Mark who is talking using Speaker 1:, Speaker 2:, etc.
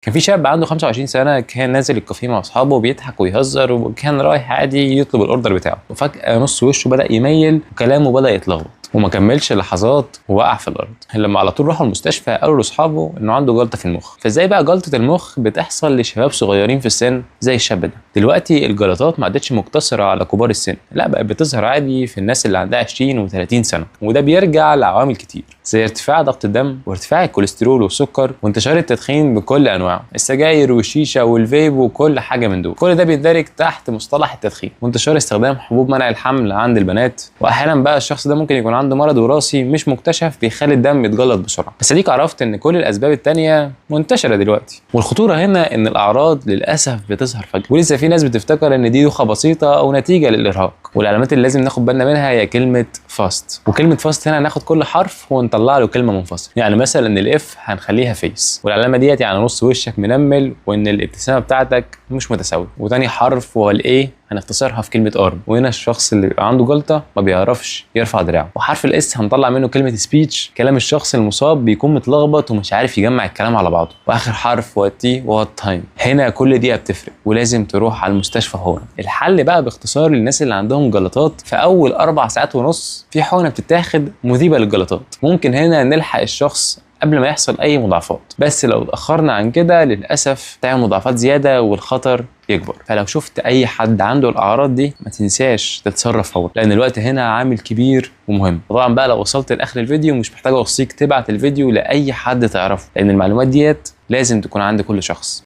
Speaker 1: كان في شاب عنده 25 سنة كان نازل الكافيه مع اصحابه بيضحك ويهزر، وكان رايح عادي يطلب ال order بتاعه، وفجاة نص وشه بدا يميل وكلامه بدا يتلخبط، وما كملش لحظات ووقع في الارض. لما على طول راحوا المستشفى قالوا لاصحابه انه عنده جلطة في المخ. فازاي بقى جلطة المخ بتحصل لشباب صغيرين في السن زي الشاب ده؟ دلوقتي الجلطات ما عادتش مقتصرة على كبار السن، لا بقت بتظهر عادي في الناس اللي عندها 20 و30 سنه، وده بيرجع لعوامل كتير زي ارتفاع ضغط الدم وارتفاع الكوليسترول والسكر وانتشار التدخين بكل انواعه، السجاير والشيشه والفيب وكل حاجة من دول. كل ده بيندرج تحت مصطلح التدخين، وانتشار استخدام حبوب منع الحمل عند البنات. واحيانا بقى الشخص ده ممكن يكون عنده مرض وراثي مش مكتشف بيخلي الدم يتجلط بسرعة. بس اديك عرفت ان كل الاسباب التانية منتشرة دلوقتي، والخطوره هنا ان الاعراض للاسف بتظهر فجاة، ولسه في ناس بتفتكر ان دي دوخه بسيطة او نتيجة للارهاق. والعلامات اللي لازم ناخد بالنا منها هي كلمة FAST، وكلمه FAST هنا هناخد كل حرف ونطلع له كلمة منفصله. يعني مثلا ال F هنخليها face، والعلامة ديت يعني نص وشك منمل وان الابتسامة بتاعتك مش متساوية. وتاني حرف وهو ال A هنختصرها في كلمة arm، وهنا الشخص اللي بيبقى عنده جلطة ما بيعرفش يرفع دراعه. وحرف ال S هنطلع منه كلمة speech، كلام الشخص المصاب بيكون متلخبط ومش عارف يجمع الكلام على بعضه. واخر حرف هو ال T وهو ال time، هنا كل دقيقة بتفرق ولازم تروح على المستشفى فورا. الحل بقى باختصار للناس اللي عندهم جلطات، في اول 4 ساعات ونص في حقنه بتتاخد مذيبه للجلطات، ممكن هنا نلحق الشخص قبل ما يحصل اي مضاعفات. بس لو اتاخرنا عن كده للاسف تعمل مضاعفات زيادة والخطر يكبر. فلو شفت اي حد عنده الاعراض دي ما تنساش تتصرف فورا، لان الوقت هنا عامل كبير ومهم. طبعا بقى لو وصلت لاخر الفيديو مش محتاج اوصيك تبعت الفيديو لاي حد تعرفه، لان المعلومات ديت لازم تكون عند كل شخص.